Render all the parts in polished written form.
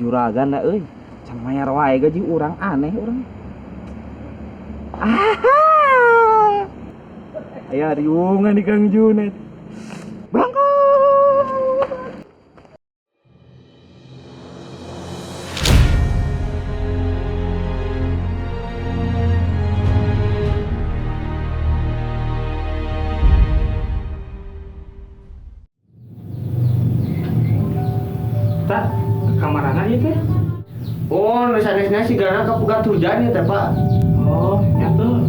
Juragan da euy. Can mayar wae gaji urang aneh urang. Ah. Aya riungan di Kang Junet. Berangkat. Tak kamarana ieu teh? Oh, nu sanesna sigana kapugat hujan ya teh, Pak. Oh, nya tuh.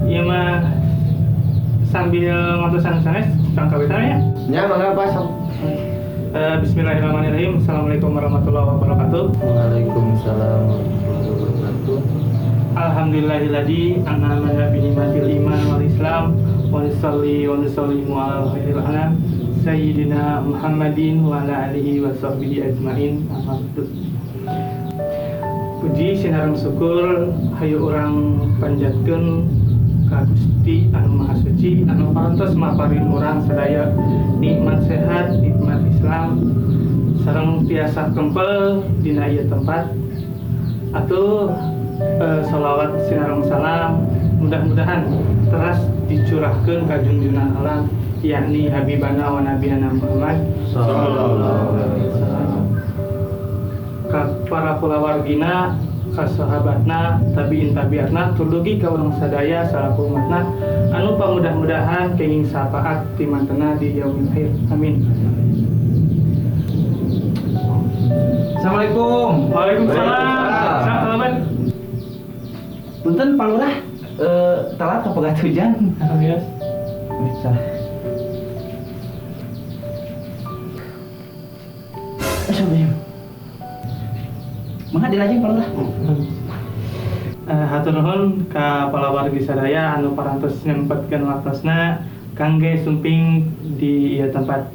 Ieu mah sambil ngantosan sanes tangkawitan ya. Nya mangga Pak sok. Bismillahirrahmanirrahim. Assalamualaikum warahmatullahi wabarakatuh. Waalaikumsalam warahmatullahi wabarakatuh. Alhamdulillahilladzi an'ama bi ni'matil iman wal islam wa nusalli wa nusallimu ala khairil anam sayyidina Muhammadin wa ala alihi wa sahbihi ajmain. Amma ba'du. Puji sinareng syukur hayu urang panjatkeun ka Gusti anu Maha Suci anu parantos maparin urang sadaya nikmat sehat, nikmat Islam sareng tiasa kempel dina ieu tempat. Atuh sholawat sinareng salam mudah-mudahan teras dicurahkeun ka junjungan alam yakni Habibana wa Nabiyana Muhammad Sallallahu alaihi wasallam. Ka para kulawargina, ka sahabatna, tabiin tabiatna, tur dugi ka urang sadaya salaku umatna anu pamudah-mudahan kenging syafaat ti mantena di yaumil akhir. Amin. Assalamualaikum. Waalaikumsalam. Waalaikumsalam. Salam. Punten Pak Lurah, telat kapegat hujan. Alhamdulillah. Bisa. Assalamualaikum. Mangga dilajeng Pak Lurah. Hatur nuhun ka palawargi sadaya anu parantos nyempetkeun waktosna kangge sumping di ieu tempat.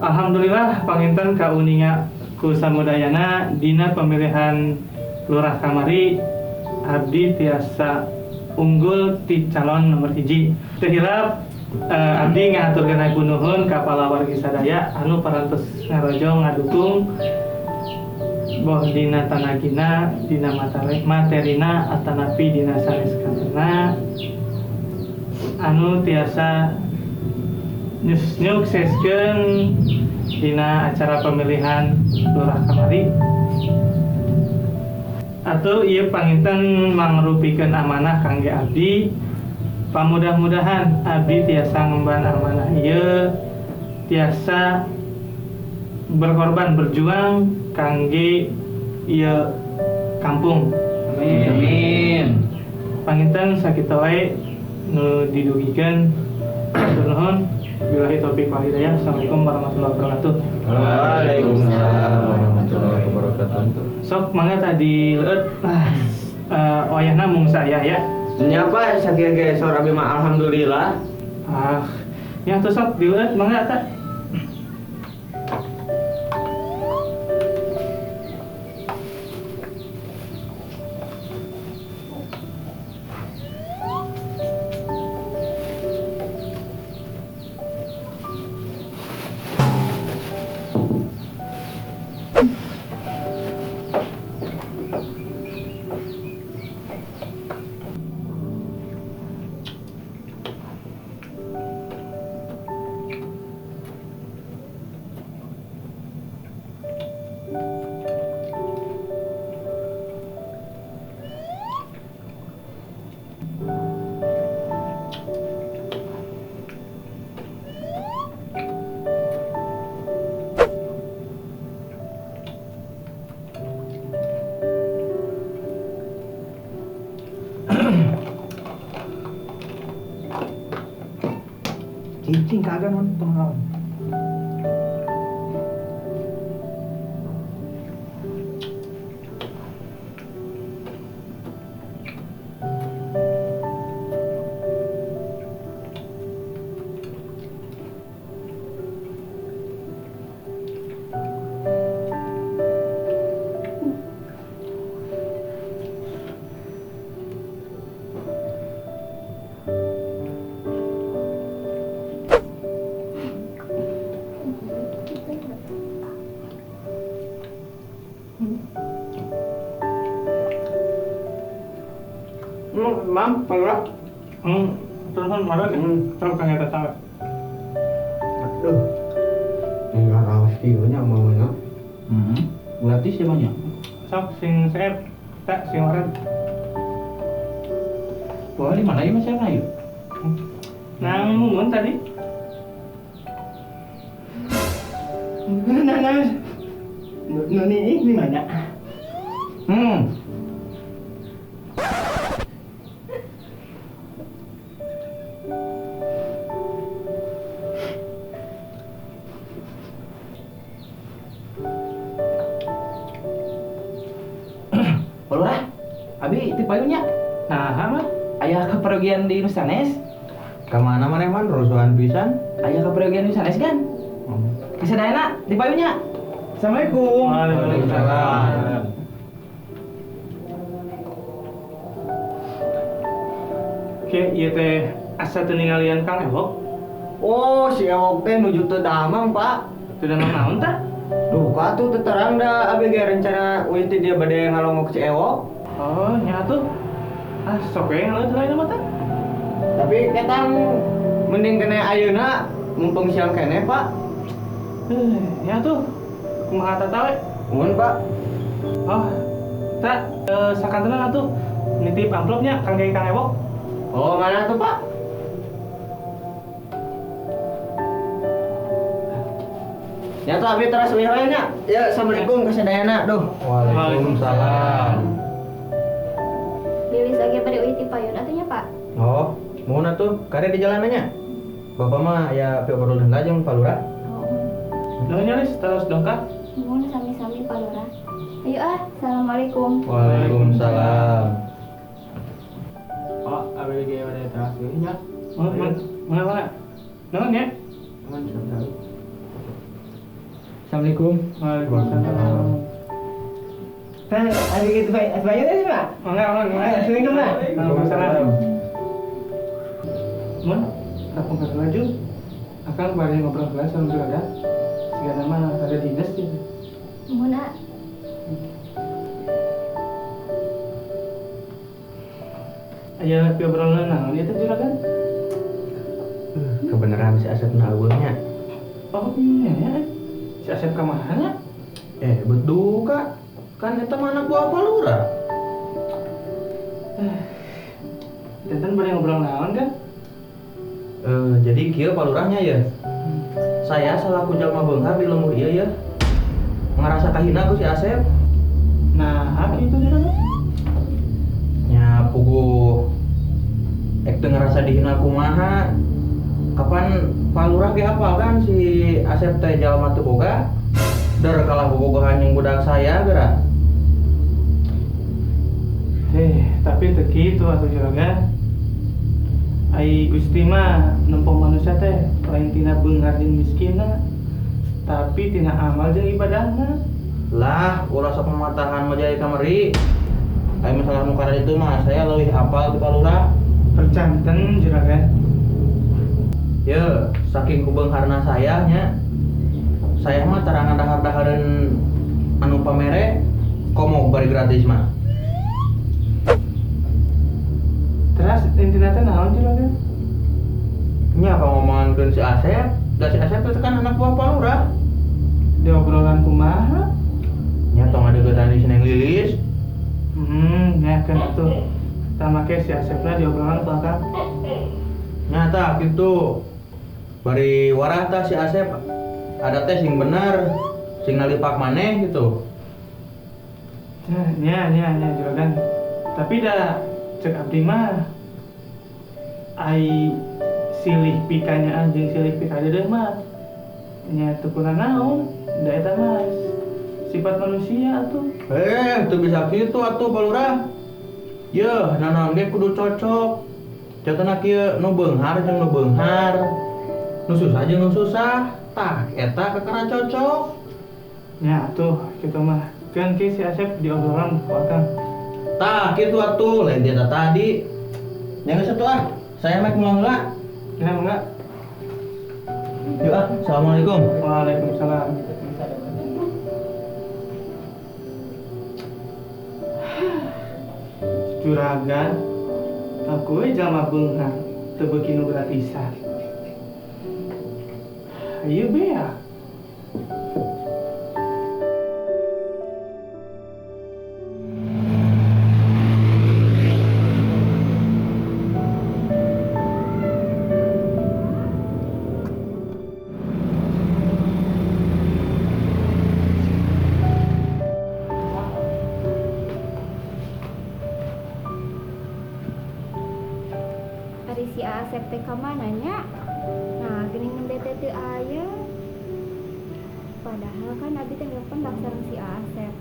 Alhamdulillah panginten kauninga ku samudayana dina pemilihan lurah kamari abdi tiasa unggul ti calon nomor 1. Teu hilap abdi ngahaturkeun hatur nuhun ka palawargi sadaya anu parantos ngarojong ngadukung boh dina tanagina, dina materina, atanapi dina sanes karena anu tiasa nyukseskeun dina acara pemilihan lurah kamari. Atau ieu panginten mangrupikeun amanah kangge abdi. Pamudah-mudahan abdi tiasa ngemban amanah ieu, tiasa berkorban berjuang kangge ieu kampung. Amin. Amin. Panginten sakitu wae nu didugikeun. Hatur nuhun. Billahi taufik wal hidayah. Assalamualaikum warahmatullahi wabarakatuh. Waalaikumsalam warahmatullahi wabarakatuh. Sok mangga tadi leueut. Wayahna mung saya ya. Nya Pak, sakieu ge saur abi mah alhamdulillah. Ah, nya tuh sok dileueut mangga tah. Cicing kagak non tong. Mam, Pak Lurah. Terus marah. Terus kang eta tahu. Aduh. Enggak rawas kieu nya mamana. Gratis ya banyak. Sok sing seep, tak sing waret. Wah, di mana ieu mah siapa ieu? Nah, mumun tadi. Nah. Nuni di mana? Pak Lurah, abi ti payunnya. Nah, mah aya kaperogian di Nusanes. Ka mana maneh man rusuhan pisan? Aya kaperogian Nusanes kan? Kasadayana di payunnya. Assalamualaikum. Waalaikumsalam. Oke, ieu teh asa teu ningalian Kang Ewok. Oh, si Ewok teh nuju teu damang, Pak. Teu damang naon tah? Duh, atuh teu terang da abg rencana uih teh dia bade ngalongok si Ewok. Oh, nya atuh. Ah, sok we ngaleut lain mah tah. Tapi ketang mending kene ayeuna mumpung siang kene, Pak. Ya tuh. Kumaha tata we? Mun, Pak. Oh, tak sakantenan atuh nitip amplopnya kangge Kang Ewok. Oh, mana tuh, Pak? Ya tuh abi teras uih we nya. Ya, assalamualaikum kasadayana, duh. Waalaikumsalam. Lilis oge bade uih ti payun atuh nya, Pak. Oh, mun atuh kare di jalanannya. Bapak mah ya piobrol heula jeung Pak Lurah. Oh. Nuhun nya Lis, terus dongkap. Nuhun sami-sami Pak Lurah. Ayo ah, assalamualaikum. Waalaikumsalam. Oh, abi ge bade teras uih nya. Mana? Nuhun ya. Nuhun sami-sami. Assalamualaikum. Waalaikumsalam. Nah, ada gitu Pak. Bayar ya, Pak? Mangga, mangga. Assalamualaikum, Pak. Waalaikumsalam. Mun, kampung kata laju. Akang bari ngobrol heula sama juragan. Sigana mah ada dinas gitu. Mun, ah. Aya piobrolan naon ieu teh juragan? Kebenaran si Asep na eueuhnya. Oh, iya ya. Si Asep ka mana? Beduka. Kan eta mah anak buah Pak Lurah. Tenten bari ngobrol naon kan? Jadi kieu Pak Lurahnya ya. Saya selaku jalma beunghar di lembur ieu ya. Ngarasa kahina ku si Asep. Nah, kitu juragan. Nya puguh ek teu ngarasa dihina kumaha. Kapan Pak Lurah ge apal kan si Asep teh jalma teu boga. Der kalah bobogohan jeung budak saya geura. Tapi teu kitu atuh juragan. Ai Gusti mah nempo manusia teh lain tina beunghar jeung miskinna, tapi tina amal jeung ibadahna. Lah, ulah sok pematahan mah jadi kamari. Ai masalah nu karena itu mah saya leuwih apal ti Pak Lurah. Percanten juragan. Ye, saking kubeungharna saya nya. Saya mah tarangan dahar-dahareun anu pamere komo bari gratis mah. Terus intina teh naon juragan? Nya pangomongankeun si Asep, da si Asep teh kan anak buah Pak Lurah. Diobrolan kumaha? Nya tong ngadeukeutan di si Neng Lilis. Nya kan atuh. Tah make si Asepna diobrolan ku Akang. Nya tah kitu. Bari warah tah si Asep ada teh sing bener, sing ngalipak maneh gitu. Nya juragan. Tapi dah cek abdi mah ai silih pikanya jeung silih pika deudeuh mah nya teu kuna naon, da eta mah sifat manusia atuh. Teu bisa kitu atuh Pak Lurah. Yeuh, nanaon ge kudu cocok. Contohna kieu nu beunghar jeung nu beunghar. Nu susah jeung nu susah. Tah, eta kakara cocok. Nya atuh kitu mah. Keun ki si Asep diobrolan ku Akang. Tah, kitu atuh lain ti eta tadi. Nya geus atuh ah, saya mek mulang heula. Ya, mangga. Yuk ah, assalamualaikum. Waalaikumsalam. Juragan, Aku we jalma beunghar, teu beuki nu gratisan. Ieu bea. Ari si Asep teh ka mana nya? Nah, geuning nembe teh teu aya. Padahal kan abi teh ngependak sareng si Asep.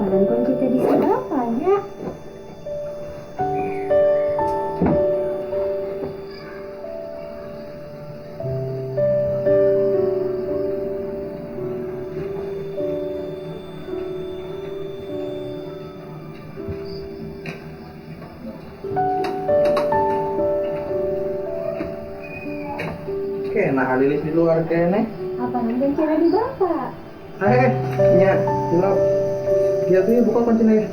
Apanan kunci teh di si bapak nya? Oke, nah Lilis di luar kene. Apanan kuncina di bapak? Nya, silap. Dia tuh buka kuncinya ya.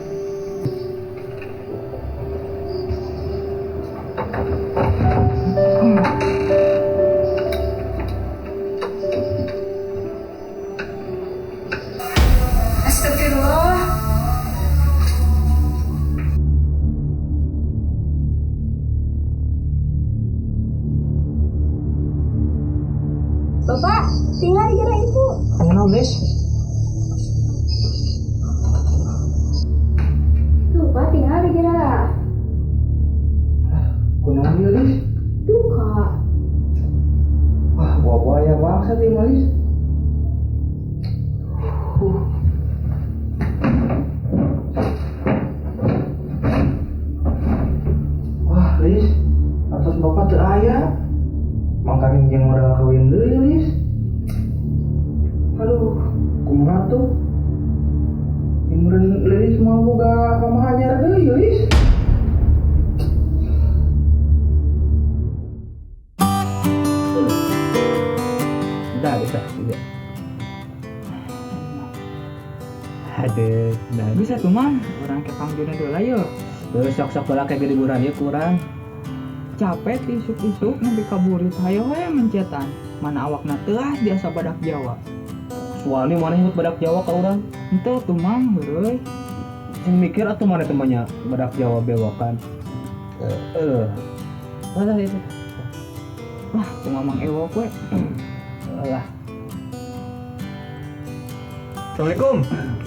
Astagfirullah. Bapak, tinggal di gerai ibu. Ayo, Lis. Tuh, Pak, tinggal di gerai. Kunaon ieu, Lis? Tuh, Kak. Wah, buah-buah bangsa ieu mah, Lis. Wah, Lis, atas bapak teu aya. Mangkaning jeung modal kawin deui, Lis. Aduh, kumaha tuh? Imren Lilis mau boga mama anyar deui, Lis. Udah, bisa, bisa. Aduh, nah. Bisa tuh Mang, orang ke Kang Juna dulu ayo. Terus sok-sok lah kayak gede buran ya kurang. Capek isuk-isuk nembe kaburit hayo we mencetan. Mana awakna teuas biasa badak Jawa. Suami mana ikut badak Jawa ka urang? Henteu tuh Mang, heueuy. Sing mikir atuh mana temannya badak Jawa bewokan. Mana itu? Wah, kumaha Mang Ewok we. Lah. Assalamualaikum.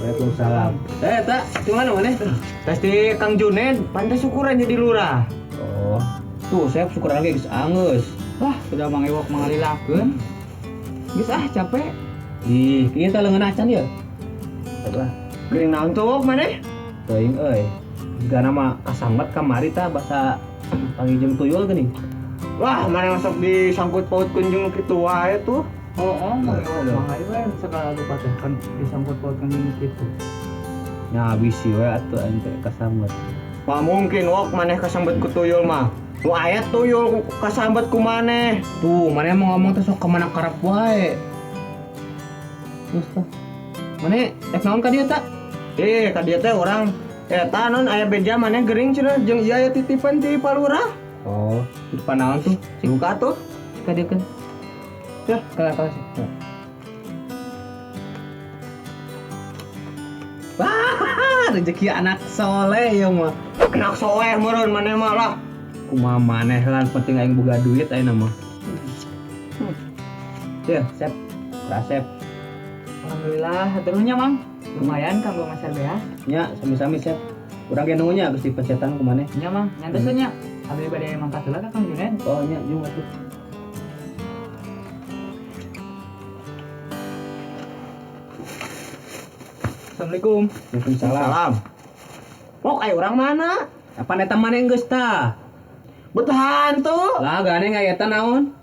Waalaikumsalam. Tak, di mana maneh? Tes di Kang Junen, pantes syukuran jadi lurah. Oh. Tuh, saya syukuran lagi geus angeus. Wah, sudah Mang Ewok mangalilakeun. Geus ah capek. Ih, kieu teh leungeun acan ya. Lah, geuning naon tuh wok maneh? Teuing euy. Jigana mah kasangbat kamari tah basa panggil jeung tuyul geuning. Wah, maneh masuk disangkut pautkeun jeung kitu wae tuh. Oh, Mang Ewok mah hayu we segala rupa teh kan disangkut pautkeun jeung kitu. Nya bisi we atuh aing teh kasangbat. Wah, mungkin wok maneh kasangbat ku tuyul mah. Nu aya tuyul kasangbat ku maneh. Tuh, maneh mau ngomong teh sok ka mana karep wae. Terus tah. Maneh rek naon ka dieu ta? Ka dieu teh urang eta non aya beja maneh gering cenah jeung ieu aya titipan ti Pak Lurah. Oh, titipan naon tuh? Buka tuh. Ka dieu keun. Ya, kalah sih. Wah, rezeki anak soleh ya mah. Anak soleh meureun maneh mah lah. Kumaha maneh lan penting aing boga duit ayeuna mah. Ya, sep. Rasep. Alhamdulillah, haturnya Mang. Lumayan kanggo masar beas. Nya, sami-sami sep. Urang ge nuhun nya geus dipencetan ku maneh. Nya Mang, nyantos nya. Abdi bade mangkat heula ka Kang Junen. Oh nya, jeung atuh. Assalamualaikum. Waalaikumsalam. Wok aya urang mana? Apa eta maneh geus tah? Betahan tuh. Lah gane ngayeta naon?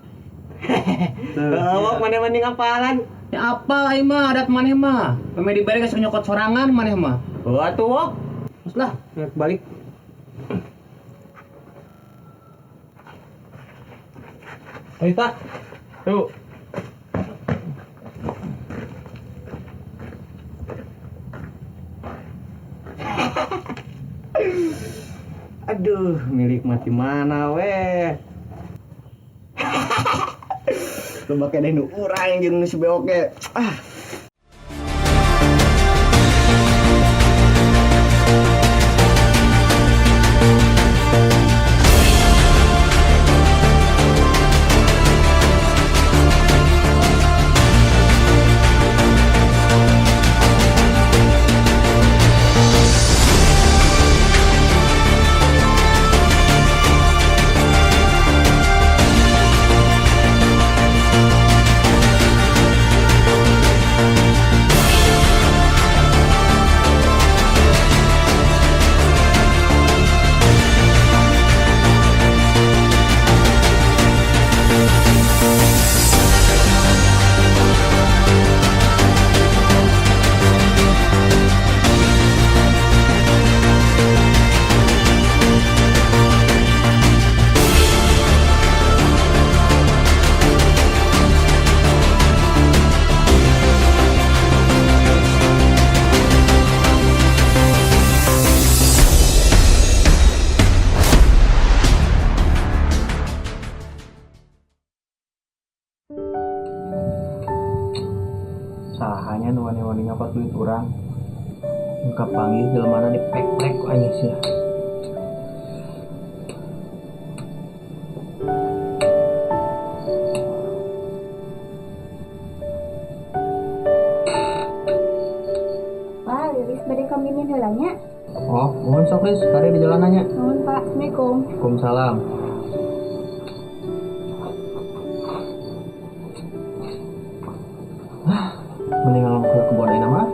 Wok maneh mending apalan? Ya apa aing mah adat maneh mah. Peme dibere geus nyokot sorangan maneh mah. Heuh atuh wok. Terus lah, balik. Ayo tak. Tuh. Aduh, milik mati mana weh. Lu make deh nu urang jeung si bewok ge. Ah. Nu wani nyokot duit urang. Muka panggil jelema dipek-pek ku aing sia. Pak, Lilis bade ka mimin heula nya. Oh, mohon sok Lis, kare di jalanannya. Nuhun Pak, Assalamualaikum. Waalaikumsalam. Mending ngomong ke kebun ayeuna mah.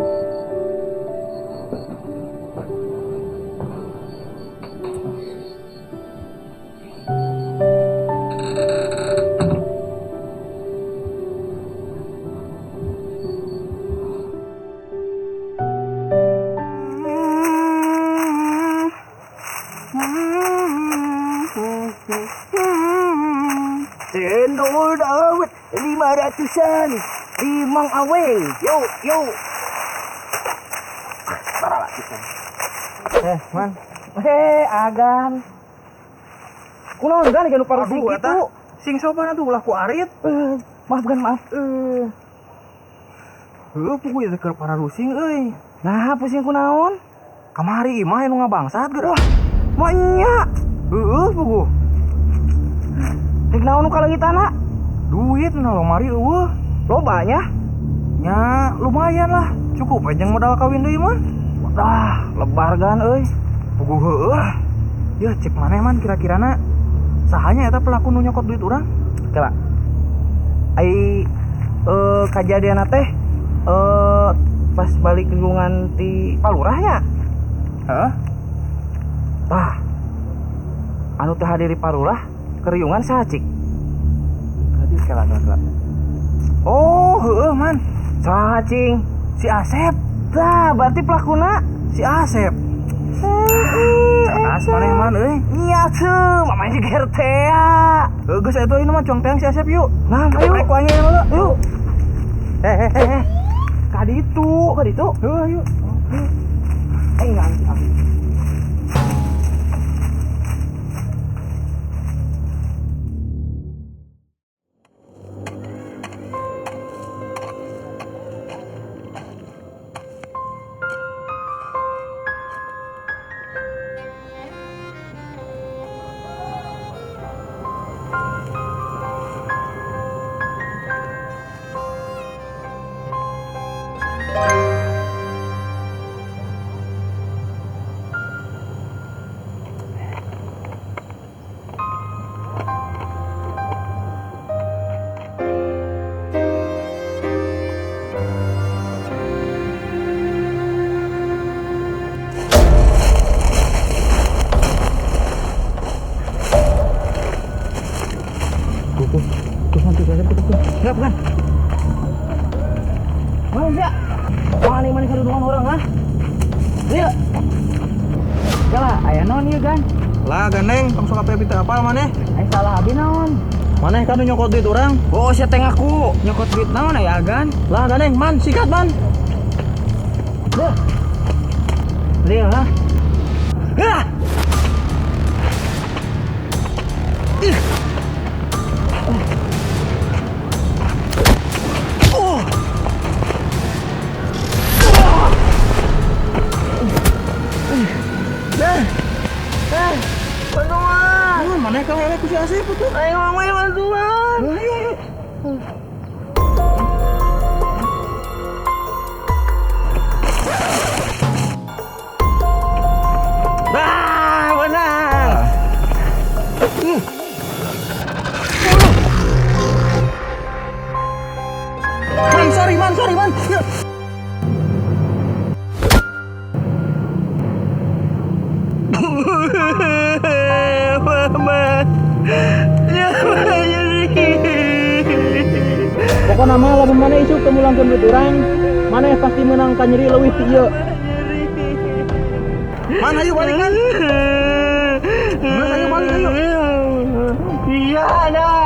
Cendol dawet 500-an. Limang awe. Yo yo. Parah pisan. Man. Agan. Kunaon gan nu parusing kitu? Sing sopan atuh ulah ku arit. Maaf gan, maaf. Heuh, puguh ieu teh keur pararusing euy. Nah, pusing kunaon? Kamari imah anu ngabangsat geura. Wah, mah nya. Heueuh puguh. Rek naon nu kaleungitanna? Duit na lomari eueuh. Loba nya? Nya lumayan lah, cukup aja modal kawin deui mah. Wah, lebar gan euy. Puguh heueuh. Yeuh cek maneh man kira-kirana sahanya eta pelaku nu nyokot duit urang? Kela. Ai kajadianna teh pas balik lingkungan ti Palurah nya. Heeh. Tah. Anu teu hadir di Palurah keriungan saha cik? Hadir kela kela. Oh, heueuh man. Saha cing? Si Asep. Tah, berarti pelakuna si Asep. Cerdas maneh man euy. Nya teu, mamanya si gertea. Heuh geus atuh ayeuna mah cuang teang si Asep yuk. Nah, ayo. Rek ku aing heula. Yuk. Ka ditu, ka ditu. Heuh ayo. Nganti abi. Siap kan? Mana sih? Mana kadudungan orang ah? Lihat. Yalah, aya naon ieu gan? Lah gandeng, tong sok api-api teu apal maneh. Ai salah abi naon? Maneh kan nyokot duit urang. Oh, sia teh ngaku. Nyokot duit naon aya agan? Lah gandeng, man, sikat man. Leuh. Lieu lah. Hah. Ih. Bantuan. Mana kau elek ku si Asep tuh? Ayo mama bantuan. Ayo ayo. Ah, menang. Man, sorry man, sorry man. Mama, Pokokna mah lamun maneh isuk teu mulangkeun duit urang, maneh pasti meunang kanyeri leuwih ti ieu. Man, ayo balik man. Man, ayo balik ayo. Iya, dah.